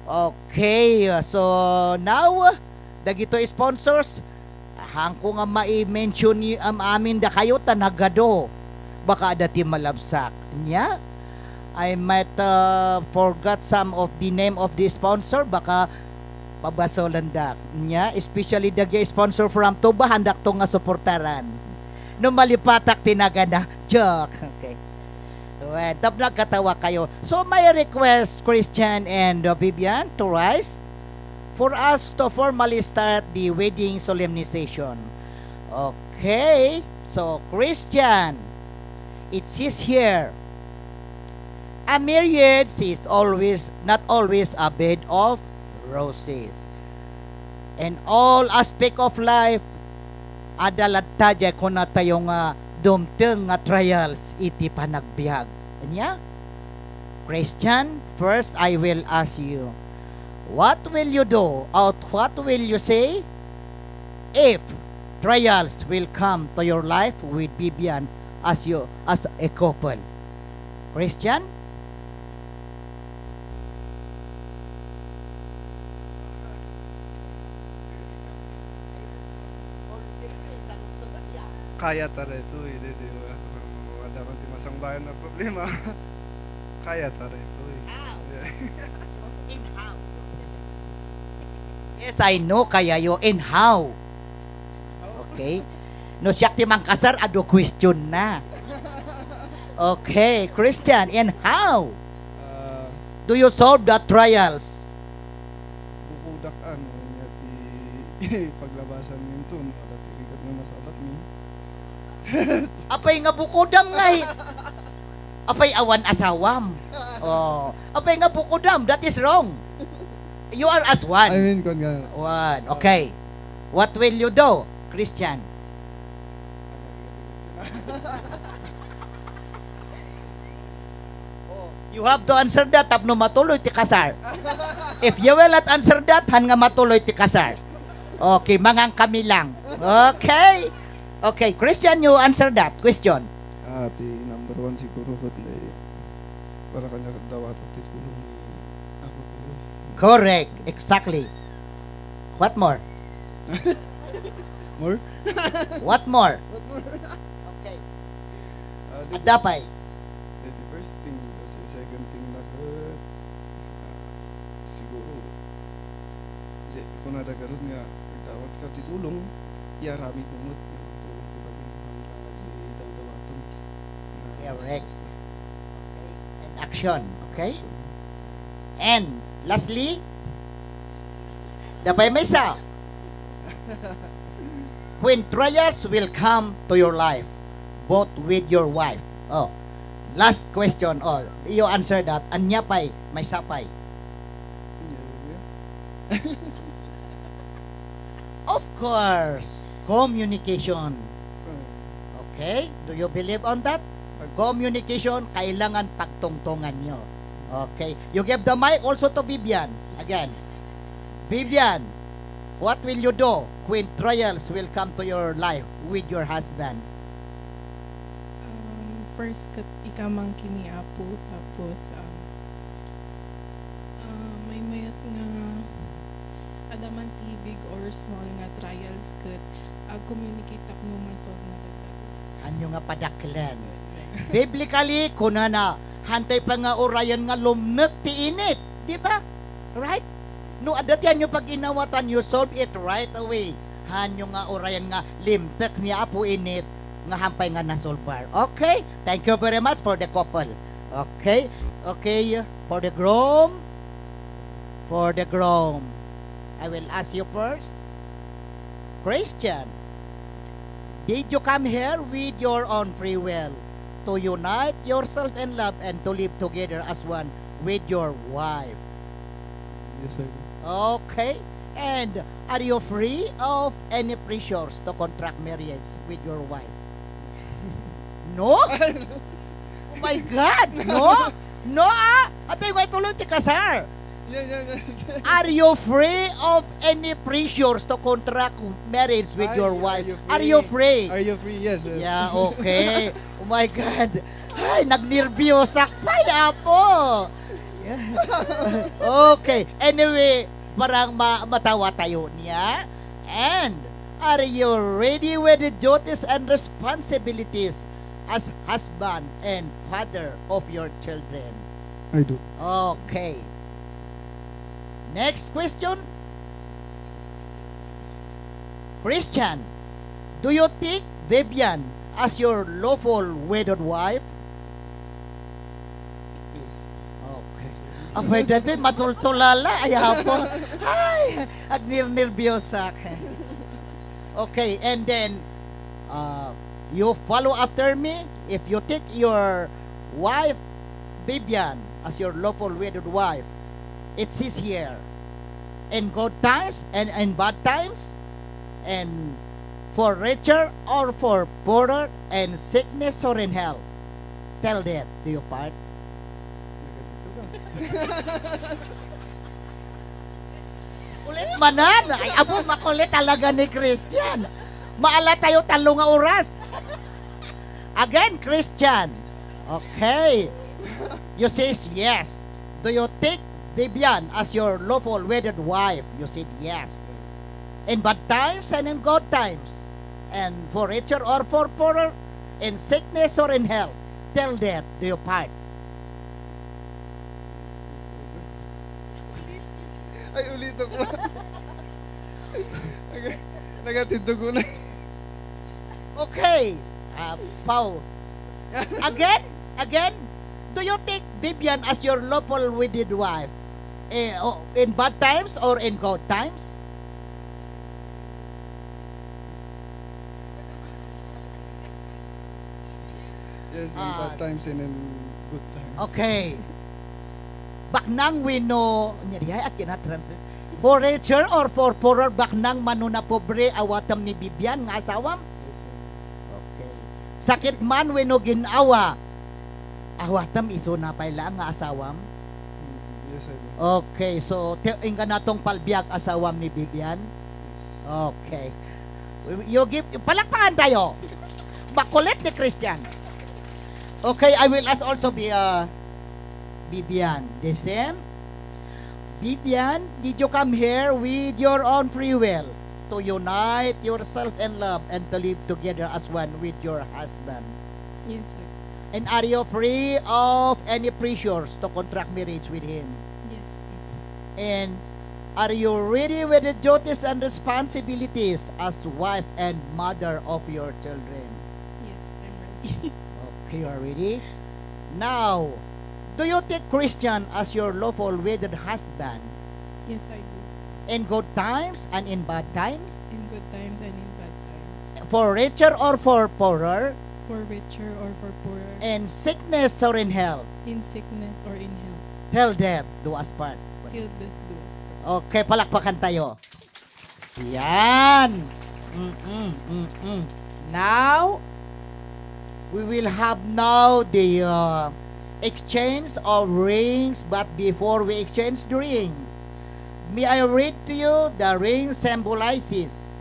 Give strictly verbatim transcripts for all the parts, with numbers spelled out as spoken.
Okay, so now, dagitoy sponsors, haanko nga mai-mention y-, am-, amin dakayo ta nagadu. Baka adda ti malabsak. Nya, I might, uh, forgot some of the name of the sponsor, baka pabasolandak. Nya, especially dagiti sponsor from Tuba, haandakto nga suportaran. No malipatak ti nagana. Joke. Okay. Wen, tapno agkatawa kayo. So, my request, Christian and, uh, Vivian, to rise for us to formally start the wedding solemnization. Okay, so, Christian, it says here, a marriage is always, not always a bed of roses. In all aspect of life, adda latta diay kunatayo nga dumteng nga trials iti panagbiag. Ania? Christian, first I will ask you, what will you do or what will you say if trials will come to your life with Vivian as you, as a couple? Christian? Kayat ta daytoy, di, di ba? Adda man ti masangbayan a problema. Kayat ta daytoy. How? And how? Yes, I know, kayayo. And how? Okay? No siak ti mangkasar, adu question na. Okay, Christian, and how? Ah, do you solve the trials? Bukodak, ano, nia ti paglabasan nginto, no, adda ti rigat nga masabatmi. Apay nga bukodam ngay? Apay awan asawam? Oh, apay nga bukodam? That is wrong. You are as one. I mean, kun nga. One. Okay. What will you do, Christian? You have to answer that tapno matuloy ti kasar. If you will not answer that, han nga matuloy ti kasar. Okay, mangan kami lang. Okay? Okay, Christian, you answer that question. Ah, ti number one siguro ket, eh, para kaniak dawaten ti tulong ni Apo Dios. Correct, exactly. What more? More? What more? What more? Okay. Ah, di- Adda pay? Di, di first thing, tas second thing na ket, ah, siguro, di, kunada garud nga, dawatka ti tulong, iaramidmo met nga mangtulong ti bagim, haanka nga di dawdawatem. Correct. Basta, basta. Okay. And action, okay? Action. And lastly, adda pay maysa. When trials will come to your life, both with your wife. Oh, last question. Oh, you answer that. Ania pay, maysa pay? Of course, communication. Okay? Do you believe on that? Communication, kailangan pagtungtonganyo. Okay. You give the mic also to Vivian. Again. Vivian, what will you do when trials will come to your life with your husband? Um, first, ket ikamangki ni Apo, tapos, um, ah, maymayat nga adda man ti big or small nga trials, ket ag-communicate tapno masolve nga dagdagus. Hanyo nga padakelen. Biblically, kunana, hantay pay nga urayen nga lumnek ti init, di ba? Right? No adda ti hanyo pag-inawatan, you solve it right away. Hanyo nga urayen nga limtek ni Apo Init nga hampay nga nasolbar. Okay? Thank you very much for the couple. Okay? Okay, for the groom. For the groom. I will ask you first. Christian, did you come here with your own free will to unite yourself in love and to live together as one with your wife? Yes, sir. Okay. And are you free of any pressures to contract marriage with your wife? No? Oh my God, no? No, ah! Atay, way tulong ti kasar. Yan, yan, yan. Are you free of any pressures to contract marriage with your wife? Are you free? Are you free? Yes, yes. Yeah, okay. Oh my God. Ay, nagnerbiyosak pay, Apo. Okay. Anyway, parang ma matawa tayo niya. And are you ready with the duties and responsibilities as husband and father of your children? I do. Okay. Next question. Christian, do you take Vivian as your lawful wedded wife? Yes. Okay. Apay daytoy, matultulala. Ay, apo. Ay, agnernerbiosak. Okay, and then, uh, you follow after me. If you take your wife, Vivian, as your lawful wedded wife, it says here, in good times and in bad times, and for richer or for poorer, and sickness or in health, till death do you part. Kulit manan. Ay, apo, makulit talaga ni Christian. Maala tayo talo nga oras. Again, Christian. Okay. You says yes. Do you take Vivian as your lawful wedded wife? You said yes. In bad times and in good times, and for richer or for poorer, in sickness or in health, till death do you part. Ay, ulit ako. Naga-, nagatindog ko na. Okay. Ah, Pau. Again? Again? Do you take Vivian as your lawful wedded wife? Eh, o, in bad times or in good times? Yes, in bad Ah. times and in good times. Okay. Baknang wenno, nya diay a kinatranslate. For richer or for poorer, baknang mano napobre, awatem ni Vivian nga asawam? Yes, sir. Okay. Sakit man wenno gin-awa, awatem isuna pay laeng nga asawam? Mm, yes, I do. Okay, so, ti-, inggana tungpal biag asawam ni Vivian? Yes. Okay. You give, palakpakan tayo. Makulit ni Christian. Okay, I will ask also Bi-, uh, Vivian. The same. Vivian, did you come here with your own free will to unite yourself in love and to live together as one with your husband? Yes, sir. And are you free of any pressures to contract marriage with him? Yes, sir. And are you ready with the duties and responsibilities as wife and mother of your children? Yes, I'm ready. Okay, you are ready? Now, do you take Christian as your lawful wedded husband? Yes, I do. In good times and in bad times? In good times and in bad times. For richer or for poorer? For richer or for poorer? In sickness or in health? In sickness or in health? Till death do us part. Till death do us part. Okay, palakpakan tayo. Yan. Mm-mm, mm-mm. Now, we will have now the, uh, exchange of rings, but before we exchange the rings, may I read to you, the ring symbolizes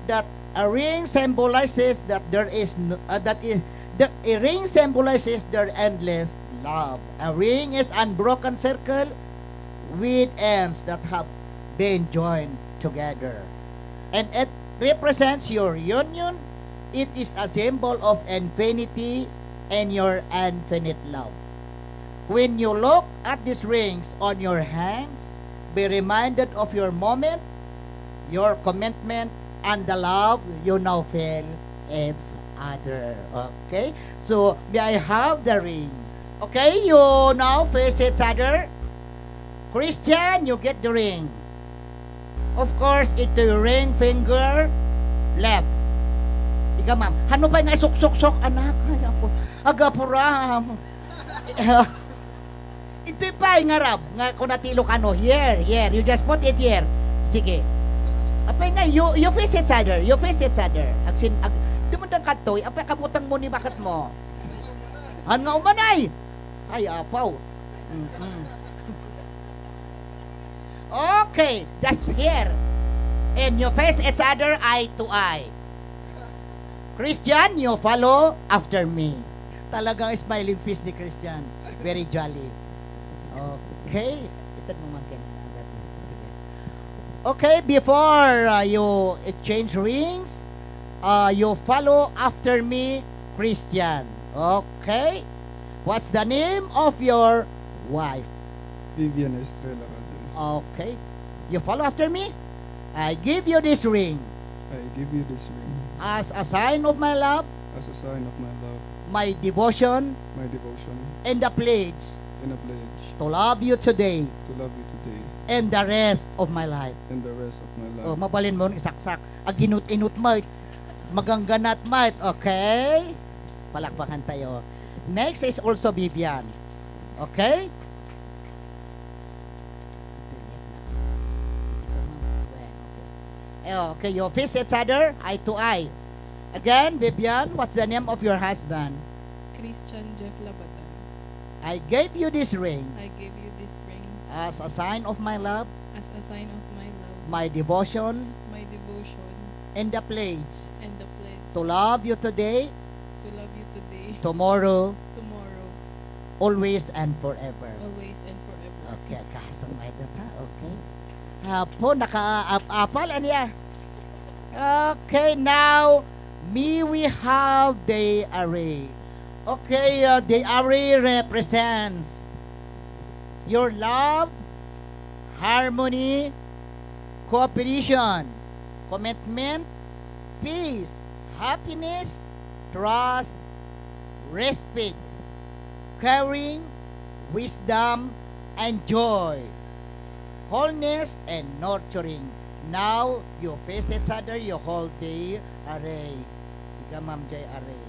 that, a ring symbolizes that there is no, uh, that is, the, a ring symbolizes their endless love. A ring is unbroken circle with ends that have been joined together. And it represents your union. It is a symbol of infinity and your infinite love. When you look at these rings on your hands, be reminded of your moment, your commitment, and the love you now feel each other. Okay? So, may I have the ring? Okay, you now face each other. Christian, you get the ring. Of course, iti ring finger left. Ika, ma'am. Hano pay nga isuksuksok, anak? Ay, apo. Agapuram. Iti pay nga rab, nga kuna ti Ilocano, here, here. You just put it here. Sige. Apay nga, you, you face each other. You face each other. Agsin-, ag-, dumundang kadtoy, apay kabutang mo ni baket mo. Han nga umanay. Ay, apaw. Mm-mm. Okay, that's here. And you face each other eye to eye. Christian, you follow after me. Talagang smiling face ni Christian. Very jolly. Okay. Okay? Ited mo man ken agad. Sige. Okay, before, uh, you exchange rings, uh, you follow after me, Christian. Okay? What's the name of your wife? Vivian Estrella Cazil. Okay. You follow after me? I give you this ring. I give you this ring. As a sign of my love. As a sign of my love. My devotion. My devotion. And the pledge. And the pledge. To love you today. To love you today. And the rest of my life. And the rest of my life. Oh, mabalin mo isaksak. Aginut-inut mo. Magangganat mo. Okay? Palakpakan tayo. Next is also Vivian. Okay? Eh, okay, you face each other eye to eye. Again, Vivian, what's the name of your husband? Christian Jeff Labatan. I gave you this ring. I gave you this ring. As a sign of my love. As a sign of my love. My devotion. My devotion. And the pledge. And the pledge. To love you today. To love you today. Tomorrow. Tomorrow. Always and forever. Always and forever. Okay, kasang may data. Okay. Apo, naka-, ap-, apal, ania? Okay, now, me, we have the array. Okay, uh, the array represents your love, harmony, cooperation, commitment, peace, happiness, trust, respect, caring, wisdom, and joy, wholeness, and nurturing. Now, you face each other, you hold the array. Ika, ma'am, jay array.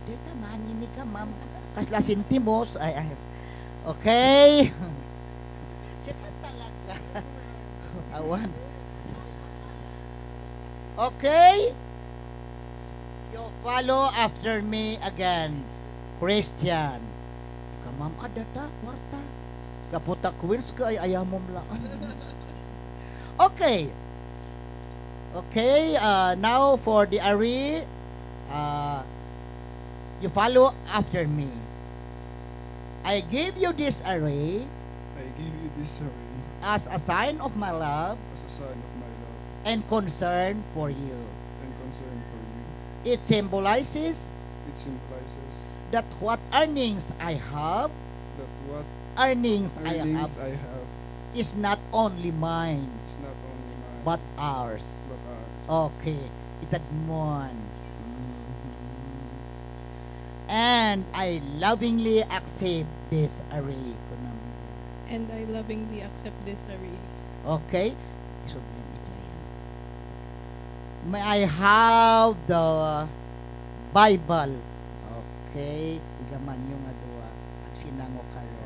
Dita man, ini ka, ma'am. Kasla sentimos. Ay, ay. Okay. Siya talaga. Awan. Okay? You follow after me again, Christian. Kamam adata, kwarta. Kaputa queens ka ay ayamom lang. Okay. Okay, uh, now for the array, uh, you follow after me. I give you this array. I give you this array. As a sign of my love. As a sign of my love. And concern for you. And concern for you. It symbolizes. It symbolizes. That what earnings I have. That what earnings I have. Earnings I have. Is not only mine. Is not only mine. But ours. But ours. Okay. Ited mo. Mhm. And I lovingly accept this array. Kunam. And I lovingly accept this array. Okay. Isubli ito. May I have the Bible? Okay. Igamanyo nga dua. Agsinango kayo.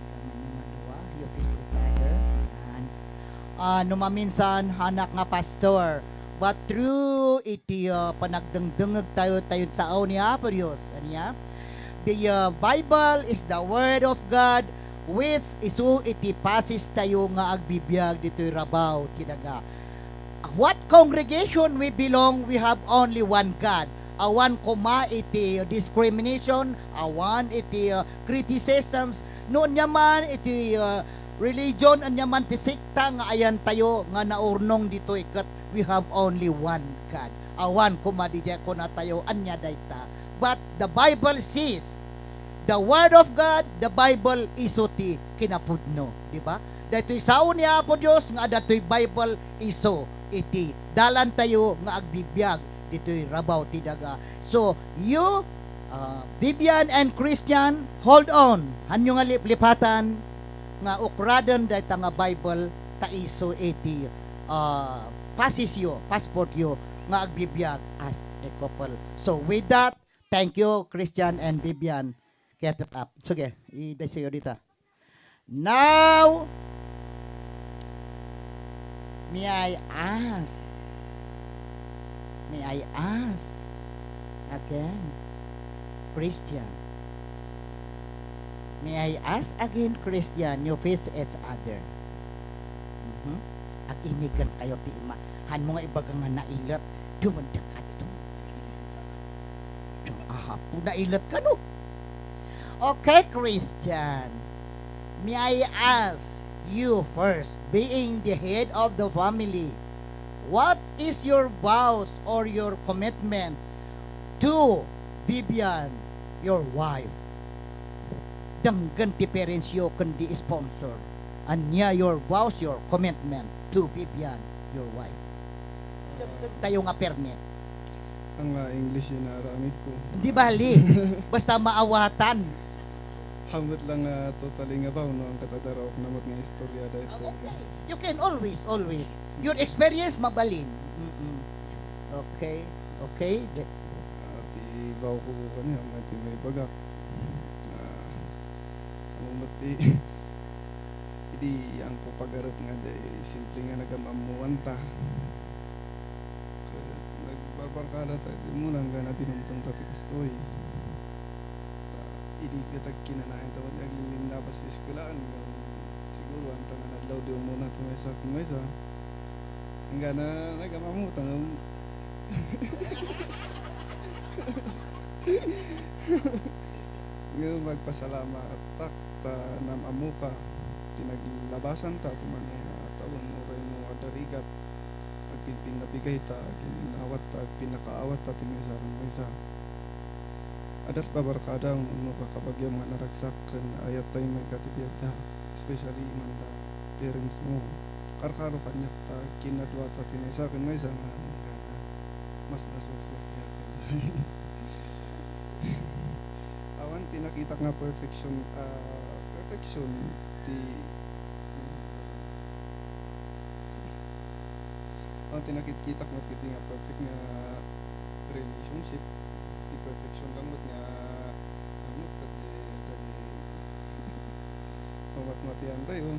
Igamanyo nga dua. You face each other. Yan. Ah, no maminsan, hanak nga pastor. But through iti, ah, panagdengdengngeg tayo, tayo sa ni Apo Dios. Ania? The, uh, Bible is the Word of God, which isu iti pasis tayo nga agbibiag ditoy rabaw ti daga. What congregation we belong, we have only one God. Awan koma iti discrimination, awan iti, uh, criticisms. No ania man iti, uh, religion, ania man ti sekta nga ayantayo nga naurnong ditoy, ket we have only one God. Awan koma di kunatayo, ania dayta. But the Bible says, the Word of God, the Bible isu ti kinapudno, di ba? Daytoy sao ni Apo Dios nga adda toy Bible isu iti dalantayo nga agbibiag ditoy rabaw ti daga. So, you, uh, Vivian and Christian, hold on. Hanyo nga liplipatan nga ukraden dayta nga Bible ta isu iti, uh, pasisyo, passportyo nga agbibiag as a couple. So, with that, thank you, Christian and Vivian. Get it up. Sige, idaysayo dita. Now, may I ask, may I ask again, Christian? May I ask again, Christian, you face each other? Mhm. Aginigan kayo ti ima. Hanmo nga ibaga nga nailet, dumendeng adto. Aha, pu, nailet kano? Okay, Christian. May I ask you first, being the head of the family, what is your vows or your commitment to Vivian, your wife? Denggen ti parents yo ken di sponsor. Ania your vows, your commitment to Vivian, your wife? Denggen tayo nga permi. Ang, ah, English yung naaramid ko. Hindi bali. Basta maawatan. Hanggat lang, ah, totally nga vow, no? Ang katadaraok namot nga istorya da ito. Ah, okay. You can always, always. Your experience, mabalin. Mm-mm. Okay. Okay. De- Ah, ti vow ko kanya, may ti may bagak. Ah, Amo met ti idi ang papagarep nga di simple nga nagam-ammuanta. Ket nagbarbarkada ta, di mo lang gana dinumteng ta ti kastoy. Ta, idi ket agkinanayon ta met nga aglilinnabas ti eskuelaan, ngem siguro, anta nga nadlaw di umuna ti maysa ken maysa. Enggana nagam-ammo ta ngem Ngem agpasalamat ta, ta naam-ammoka ti naglabasanta ti mano nga tawen, uray no adda rigat, agpinpinnapigayta, agin-innawatta, agpinnakaawatta ti maysa ken maysa. Adda barkada wenno kakabagiam nga naragsak ken ayattay mayka ti biagda, especially manda parents mo. Karkaro kaniak ta kinadwata ti maysa ken maysa nga enggana. Mas nasursuro ti akin. Awan ti nakitak nga perfection, ah, perfection ti, awan ti nakitkitak met ketdi nga perfect nga relationship. Ti perfection lang met nga, ano, ket di, ket di, mamatmatian tayo.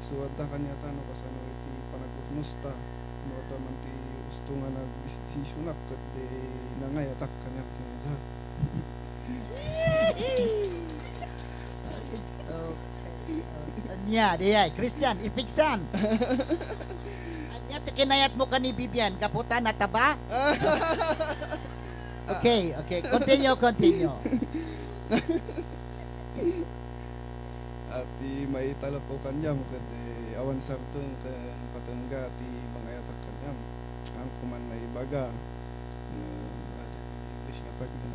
So, adda kaniata no kasano iti panagurnosta. No adda man ti usto nga nagdesisionak ket di nangayatak kaniak ti maysa. Okay. Ania, di ay, Christian, ipigsan. Ania ti kinayatmo ken ni Vivian, gapu ta nataba? Okay, okay. Continue, continue. At ti maitalek ko kaniam ket, eh, awan sarteng ken patengga ti mangayatak kaniam. Ang kuman naibaga, eh, adda ti English nga part nga,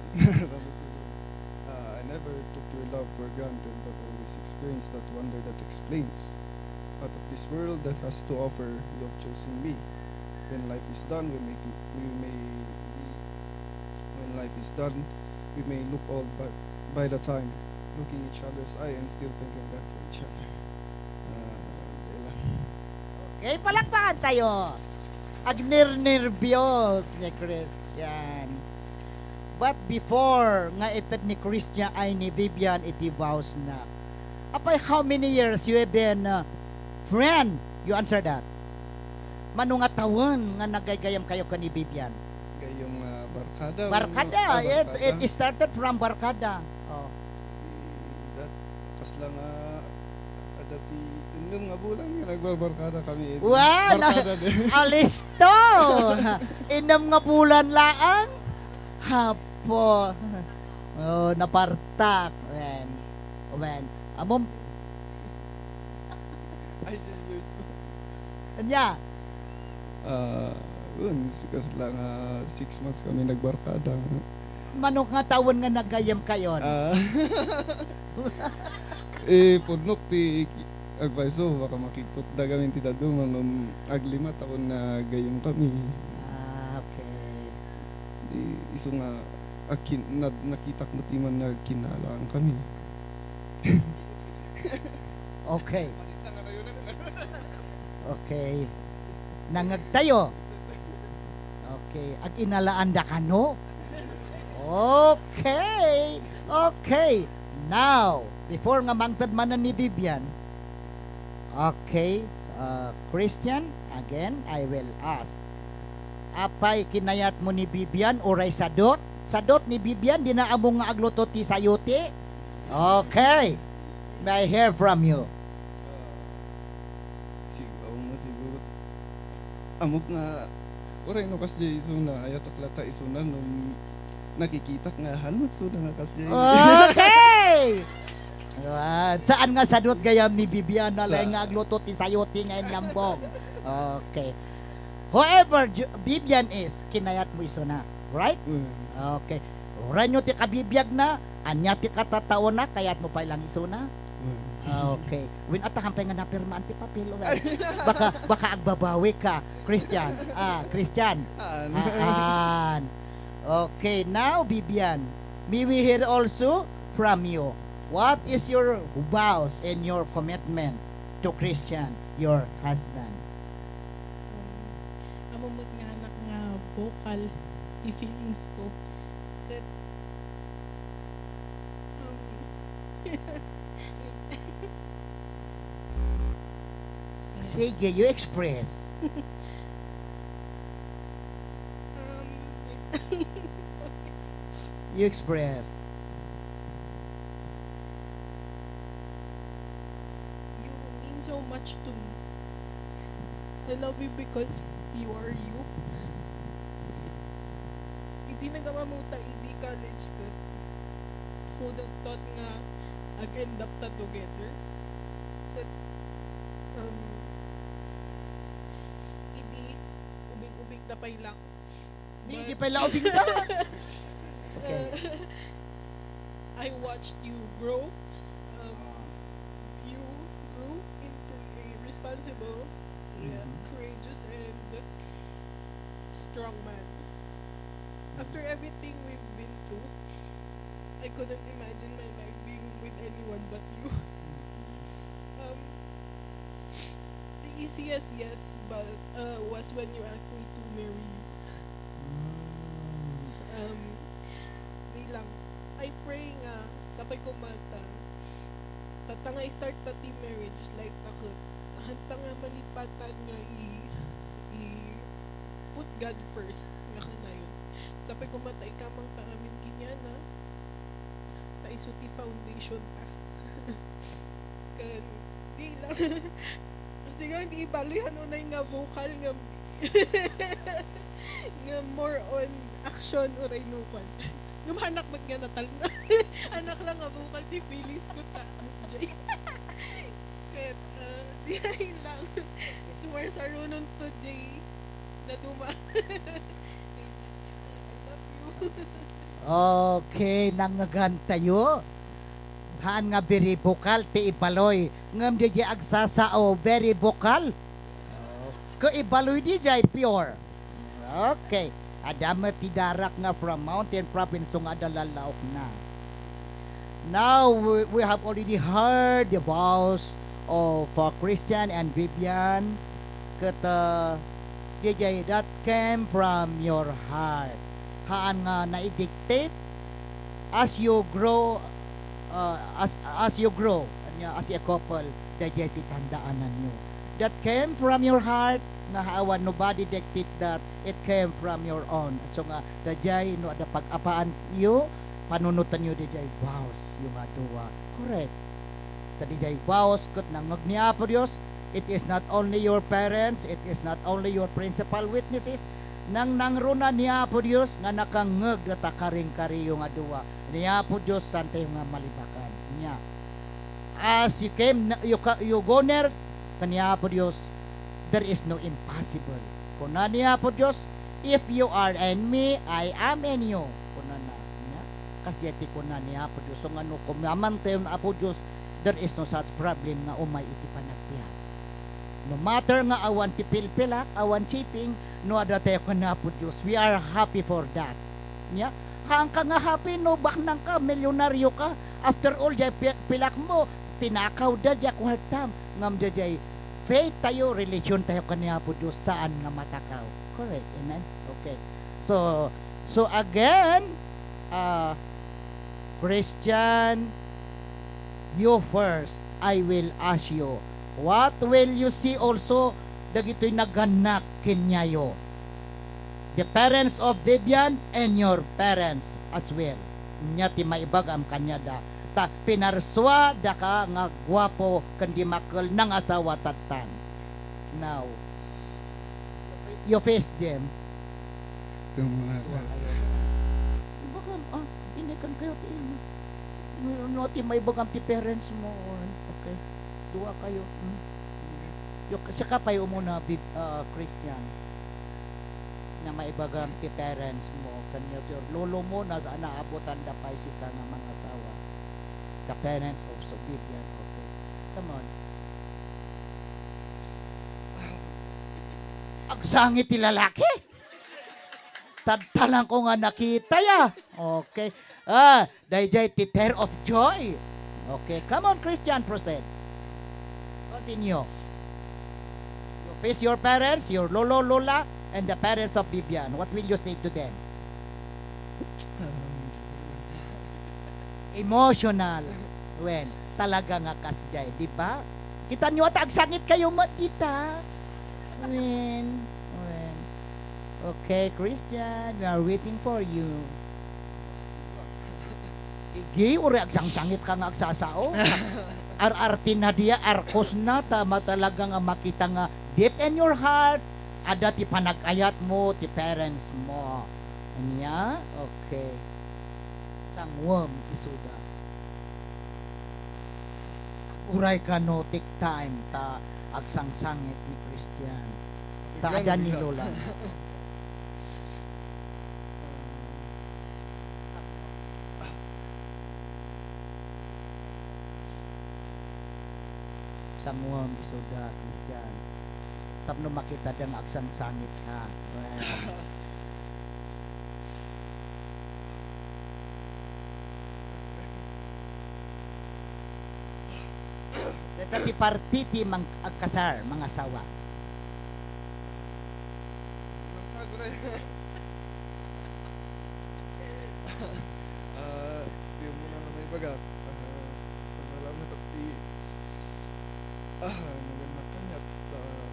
ah, "I never took your love for granted, but always experienced that wonder that explains. Out of this world that has to offer, you have chosen me. When life is done, we may, we may, we, when life is done, we may look old, but by the time, looking each other's eye and still thanking God for each other." Ah, okay lang. Okay, palakpakan tayo. Agnirnerbios ni Christian. But before nga ited ni Christian ay ni Vivian iti vows na. Apay, how many years you have been, uh, friend? You answer that. Mano nga tawen nga naggaygayam kayo ken ni Vivian? Gayyem nga barkada, Barkada. ah, It, barkada. it started from barkada. Oh. Di, dat, kasla nga, adda ti ennem nga bulan nga nagbarbarkada kami. Wow, na-, Barkada din. alisto! Ennem nga bulan laang? Hapo. Oh, napartak. Wen. Wen. Amom. Ay, ten years. Anya? Ah, yun, s-, kasla nga six months kami nagbarkada. Mano nga tawen nga naggayyem kayon? Ah. Eh, pudnok ti ki-, agpayso, baka makiputda kami ti dadduma, ngem aglima taon nga gayyem kami. Ah, okay. Di, isu nga agkin-, nad-, nakitak met iman nga agkinalaang kami. Okay. Okay. Nangngegtayo. Okay. Agkinalaanda kano? Okay. Okay. Now, before nga mangted manen ni Vivian, okay, uh, Christian, again, I will ask. Apay kinayatmo ni Vivian uray sadot? Sadot ni Vivian, dina ammo nga agluto ti sayote? Okay. May I hear from you? Sig-, awan man siguro. Ammok nga, uray no kasdiay isuna, ayatek latta isuna ngem nakikitak nga, han met isuna nga kasdiay. Okay! Ah, saan nga sadut gayam ni Vivian na laeng nga agluto ti sayote nga inyambong? Okay. Whoever Ju-, Vivian is, kinayatmo isuna. Right? Mm. Okay. Uray nyo ti kabibiagna, ania ti katataona, kayatmo pay lang isuna? Mm. Okay. Wen, atakan pay nga napirmaan ti papel, uray. Baka, baka agbabawi ka, Christian. Ah, Christian. Haan. Haan. Okay, now, Vivian, may we hear also from you. What is your vows and your commitment to Christian, your husband? Um, amo met nga anak nga vocal ti feelings ko. Ket, um, Sige, you express. Um, You express. You mean so much to me. I love you because you are you. Idi nagamamuta idi college ket, who would have thought nga ag-end up ta together? Ket, um, idi ubing-ubing ta pay lang. Di, but di pala ubing ka. Okay. I watched you grow. Um, you grew into a responsible, uh, Mhm. courageous, and strong man. After everything we've been through, I couldn't imagine my life being with anyone but you. Um, the easiest yes, but, uh, was when you asked me to marry you. Mm. Um, di lang. I pray nga, sapay ko mata, tatta nga i-start ta ti marriage life ta ket, hanta nga malipatan nga i-, i-put God first nga kanayon. Sapay ko mata ikamang ta amin kaniana, ta isu ti foundation ta. Ken, di lang. Kasi nga, di ibaloy han unay nga vocal nga, nga more on action uray no kwan. Ngem anak met nga natalna. Anak lang nga vocal ti feelings ko ta, as Jay. Ket, ah, di lang. Sumarsarunon to, Jay. Naduma. I love you. Okay, nangngegantayo. Haan nga very vocal ti ibaloy. Ngem diay agsasao, very vocal. Ket ibaloy diay pure. Okay. Adda met ti darak nga from Mountain Province nga adda lallaokna. Now, we, we have already heard the vows of, uh, Christian and Vivian. Ket, uh, diay that came from your heart. Haan nga naidiktate as you grow, uh, as, as you grow, ania, as a couple, daydiay ti tandaananyo. That came from your heart, nga awan nobody dictate that, it came from your own. So nga, daydiay, no adda pag-apaanyo, panunotenyo daydiay vows yo nga dua. Correct. Ta daydiay vows ket nangngeg ni Apo Dios, it is not only your parents, it is not only your principal witnesses, nangnangruna ni Apo Dios nga nakangngeg data karingkariyo nga dua. Ni Apo Dios, saantayo nga malibakan. Nia, as you came, you ca-, you go near ken ni Apo Dios, there is no impossible. Kuna ni Apo Dios, "If you are in me, I am in you." Kunana. Nia, kasdiay ti kuna ni Apo Dios. So, nga no kumamantayon Apo Dios, there is no such problem nga umay iti panagbiag. No matter nga awan ti pilpilak, awan shipping, no adda tayo ken Apo Dios, we are happy for that. Nia, haanka nga happy no baknang ka, milyonaryo ka. After all, diay pi-, pilak mo, tinakaw da diay kuartam. Ngem diay faith tayo, religion tayo ken ni Apo Dios, saan nga matakaw. Correct. Amen? Okay. So, so again, ah, Christian, you first, I will ask you, what will you see also dagitoy nagannak kaniayo? The parents of Vivian and your parents as well. Nia ti maibagam kaniada. Ta pinarsua daka nga guapo ken dimakkel, nangasawa tattan. Now, you face them. Ito mga Baka, ah, inikan kayo ti ina. No, no, ti maibagam ti parents mo, okay? Dua kayo. Hmm? Yo, sika pay umuna, bib-, ah, Christian, nga maibagam ti parents mo, ken your lolo mo, na, naabutanda pay sika nga mangasawa. The parents of Vivian, okay. Come on. Agsangit ti lalaki? Tadtalan ko nga nakita ya. Okay. Ah, dayjay ti tear of joy. Okay, come on, Christian, proceed. Continue. You face your parents, your lolo, lola, and the parents of Vivian. What will you say to them? Emotional. Wen, talaga nga kasjay, di ba? Kita nyo, at agsangit kayo met dita. Wen, wen. Okay, Christian, we are waiting for you. Sige, uri agsangsangit ka nga agsasao. Ar-arte na diya, arkos na, ta matalaga nga makita nga deep in your heart, ada ti panagayat mo, ti parents mo. Ania? Okay. Sanguem isuda. Uray kano, take time ta agsangsangit ni Christian. Ta ada ni Lola. Sanguem isuda, Christian. Tapno makita da nga agsangsangit ka. Well. Deta ti parti ti mang-, agkasar, mangasawa. Mangsagray. Ah, di mo na nga maibaga. Ah, pasalamat ak ti, ah, nagannak kaniak. Ah,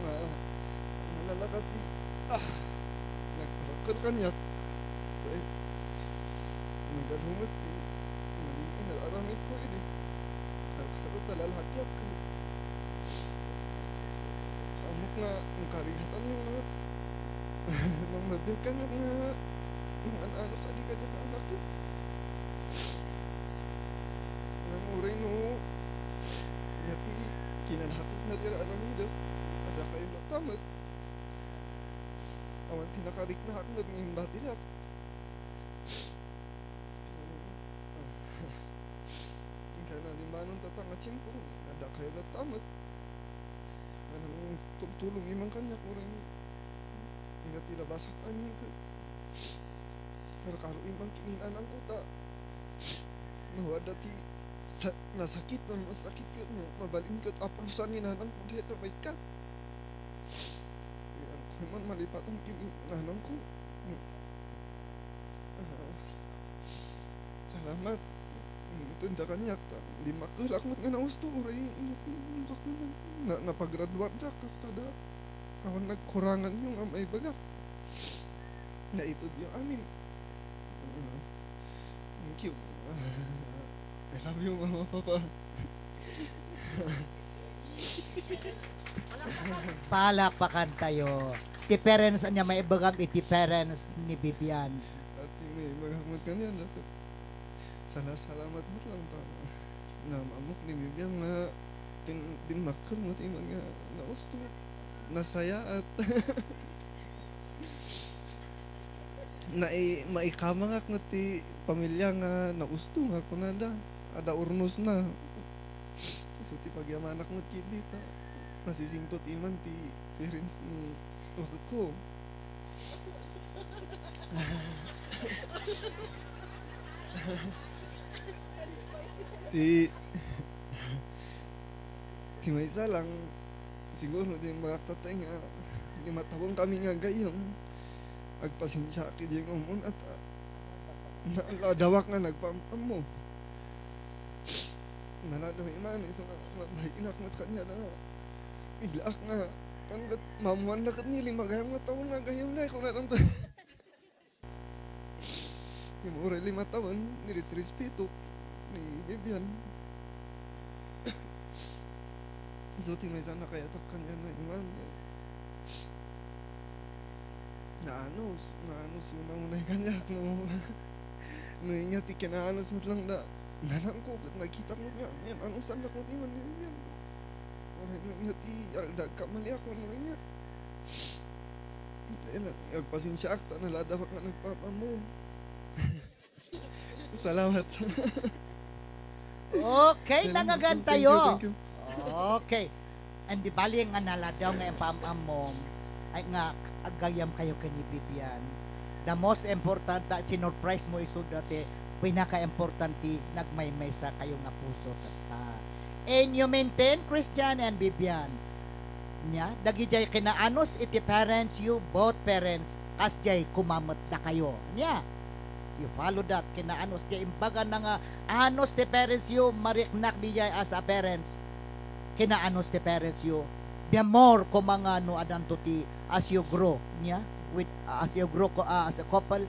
nga, nalalaka ti, ah, nagparakkel kaniak. Ay, nagadu met ti malian nga aramidko idi. Kar-, karo ta lalakiak. Ammok nga, nkarigatan yung nga, nang mabiag ka nga, nga, nang an-ano sa di ka dyan anak yun. Nang uray no, nga ti, kinalakis na ti aramida, ada kayo na tamat. Awan ti nakarikna ak, naging batirak. Inkana di manon tatang a tiempo, adda kayo latta met. Nang tultulong iman kaniak, uray nga ti labasak amin ket karkaro iman kininan-an uta. No, adda ti sa-, nasakit, no, nasakit ket, no, mabalin ket aprusan ni nanang ko dayta maikkat. Iyan ko man malipatan ken ni nanang ko. Ah, salamat. Tenda kaniak ta dimmakkelak met nga nausto, uray inget ni, na, napagraduardak kas kada awan nagkuranganyo nga maibagak. Naitedyo amin. Ah, thank you. I love you, Mama, Papa. Palakpakan tayo. Ti parents, ania maibagam iti parents ni Vivian? Ati, maibagak met kaniana, sir. Sala-, salamat met lang ta naam-ammok ni Vivian nga pin-, dimmakkel met iman nga nausto. Nasayaat. Nai-, maikamangak met ti pamilia nga nausto nga kunada. Adda urnosna. Isu ti pagyamanak met ketdi ta nasisingpet iman ti parents ni waketko. Ti, ti maysa lang, siguro ti imbagak tatay nga lima tawen kami nga gayyem. Agpasensiaak idiay nga umuna ta naaladaak nga nagpaam-ammo. Naladaw iman, isu nga ma-, mainak met kaniana nga biglaak nga, kan ket maammoanna ket ni lima gayam nga tawen nga gayyem na, kunana. Ti uray lima tawen, niresrespeto ni Vivian. Isu ti maysa a nakayatak kaniana iman. Naanus, naanus yun ang unay kaniak, no? No ania ti kinaanus met lang da, nanangko ket nakitak met nga, yan, anong sannak met iman ni Bibian? Uray no ania ti aldaw, kamaliak no ania. Dahil lang, agpasensiaak ta naladawak nga nagpamammo. Salamat. Okay, Dahil lang, nangagan thank you, tayo. Thank you. Okay. And di bali nga naladaw nga pam-ammom, ay nga aggayam kayo ken ni Bibian. The most important, ta sinurprise mo isu dati, pinaka-importante, nagmaymaysa kayo nga puso tatta. And you maintain, Christian and Bibian. Nia, dagidiay kinaanus iti parents you, both parents, kasdiay koma met dakayo. Nia, you follow that, kinaanus, diay imbaga na nga anus ti parents you, mariknak didiay as a parents. Kinaanus ti parents you, the more koma nga no adanto ti as you grow, nia, with, as you grow ko, ah, as a couple,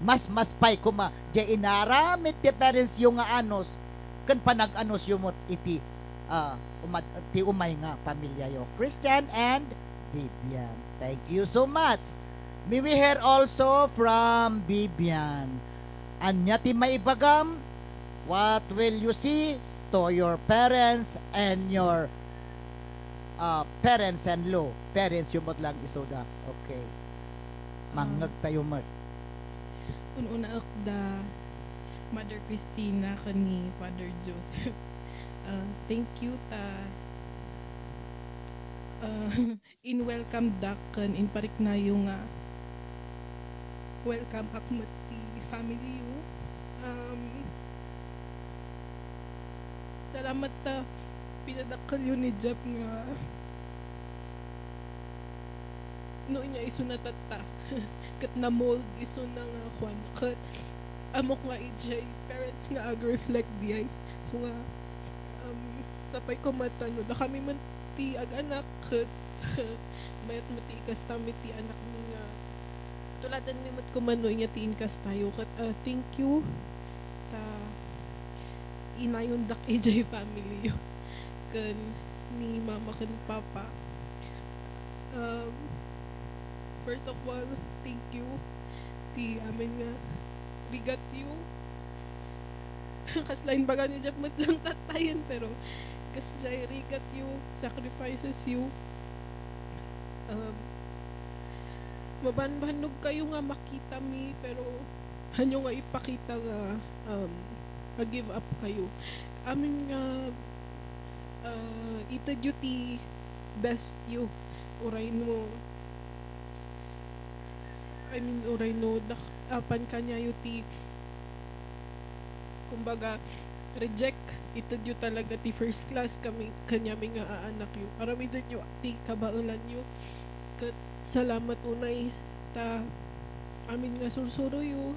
mas, mas pay koma, diay inaramid ti parents you nga anus, ken panag-anus you met iti, ah, umad-, ti umay nga pamilya yo. Christian and Vivian. Thank you so much. May we hear also from Vivian. Ania ti maibagam? What will you say to your parents and your, uh, parents-in-law? Parents you met lang isuda. Okay. Ah. Mangngeg tayo met. Ununa ak da Mother Christina ken ni Father Joseph. Ah, thank you ta, ah, in-welcome da ken inpariknayo nga welcome ak met ti family yo. Um, salamat ta pinadakkelyo ni Jeff nga no ania isuna tatta. Ket na-mold isuna nga kuan. Ket ammok nga idiay parents nga ag-reflect diay. So nga, um, sapay koma ta no dakami met ti ag-anak ket mayat met ti ikastami ti anakmi nga tuladanmi met koma no ania ti inkastayo. Ket, ah, thank you ta inayondak idiay family yo ken ni mama ken papa. Um, first of all, thank you ti amin nga rigatyo. Kasla imbaga ni Jeff met lang tattayen, pero kasdiay rigatyo, sacrifices yo. Um, mabanbannog kayo nga makitami, pero hanyo nga ipakita nga, um, nga give up kayo. Amin nga, ah, itedyo ti best yo. Uray no, I mean, uray no, dak-, apan kaniayo ti, kumbaga, reject, itedyo talaga ti first class kami, kaniami nga aanakyo. Aramidenyo ti kabaelanyo. Ket salamat unay ta amin nga sursuroyo,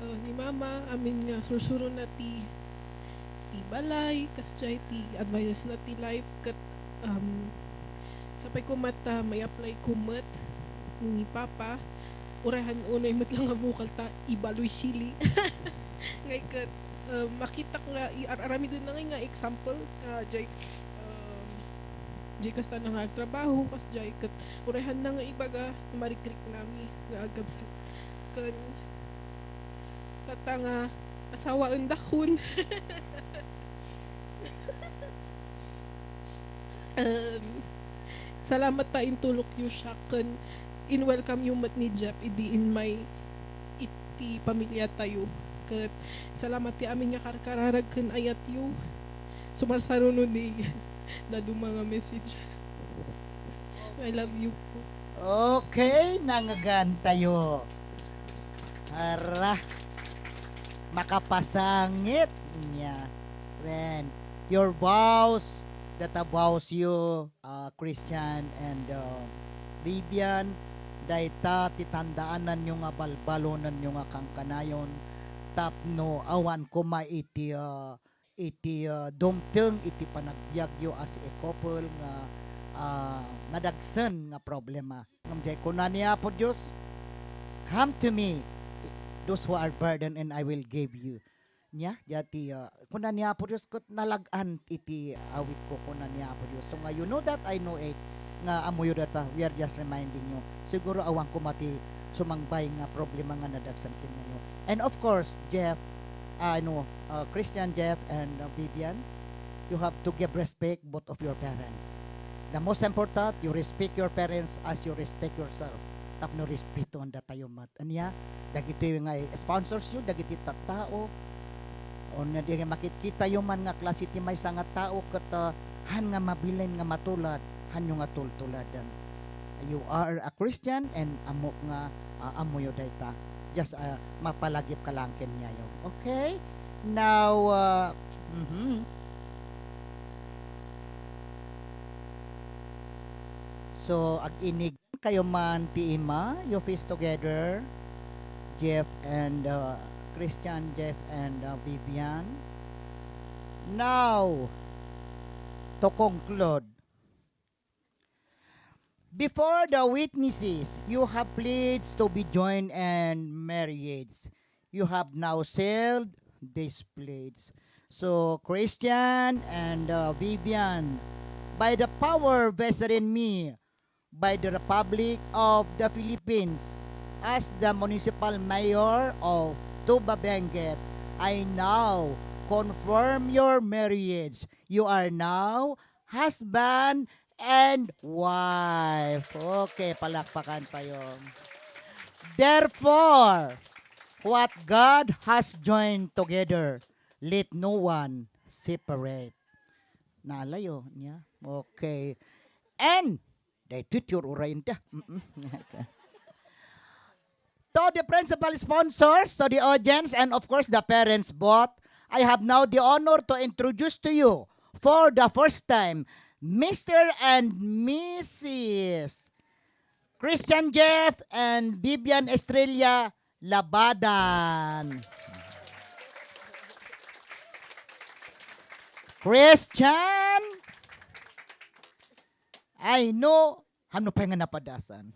ah, ni mama, amin nga sursurona ti, ti balay, kasdiay ti advices na ti life, ket, um, sapay ko met ta may-apply ko met ni papa, uray han unay met lang nga vocal ta ibaloy sili. Ngay ket, um, makitak nga i-, ar-, aramidon na ngay nga example nga jay, um, jay kasta na nga agtrabaho, kasjay ket uray han na nga ibaga, marikriknami nga agkabsat. Ken, tatta nga asawaendakon. Um, salamat ta intulokyo siak ken in-welcome yo met ni Jeff idi immay iti pamiliatayo. Ket salamat ti amin nga karkararag ken ayatyo. Sumarsaro no di daduma nga message. I love you po. Okay, nangagantayo. Ara, makapasangit niya. Then, your vows, that vows you, uh, Christian and, uh, Vivian, dayta ti tandaananyo nga balbalonanyo nga kankanayon tapno awan koma iti, uh, iti, uh, dumteng iti panagbiagyo as a couple nga, uh, nadagsen nga problema. Ngem diay kuna ni Apo Dios, "Come to me, those who are burdened, and I will give you." Nia, diay ti, ah, kuna ni Apo Dios ket nalag-an iti awitko, kuna ni Apo Dios. So nga, you know that, I know it, nga ammoyo dayta, we are just reminding you. Siguro awan koma ti sumangbay nga problema nga nadagsan kenyo. And of course, Jeff, ah, ano, ah, Christian, Jeff, and, ah, Vivian, you have to give respect both of your parents. The most important, you respect your parents as you respect yourself. Tapno respetoan datayo met. Ania, dagiti nga sponsors yo, dagiti tattao, o na di nga makitkitayo man nga klase ti maysa nga tao ket, ah, han nga mabilin nga matulad, hanyo nga tultuladen. You are a Christian and ammok nga, ah, ammoyo dayta. Just, ah, mapalagipka laeng kenyayo. Okay? Now, ah, mhm. So, ag-inig kayo man ti ima, you face together, Jeff and, uh, Christian, Jeff and, uh, Vivian. Now, to conclude, before the witnesses, you have pledged to be joined in marriage. You have now sealed this pledge. So, Christian and, uh, Vivian, by the power vested in me, by the Republic of the Philippines as the municipal mayor of Tuba Benguet, I now confirm your marriage. You are now husband and wife. Okay, palakpakan tayo. Therefore, what God has joined together, let no one separate. Nalayo niya. Okay. And daytoy ti ur-urayen da. Mm-mm. To the principal sponsors, to the audience, and of course the parents both, I have now the honor to introduce to you for the first time Mister and Missus Christian Jeff and Vivian Estrella Labadan. Christian, I know, hano pay nga napadasan.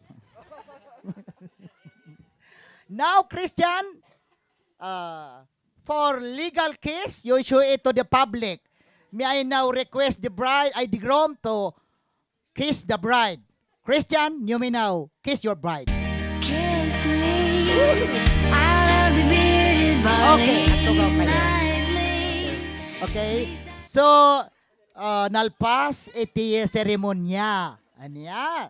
Now, Christian, uh, for legal kiss, you show it to the public. May I now request the bride, ay, the groom to kiss the bride. Christian, you may now kiss your bride. Kiss me. I love the bearded body. Okay, agtugaw kayo. Nightly. Okay, so, uh, nalpas iti seremonia. Ania?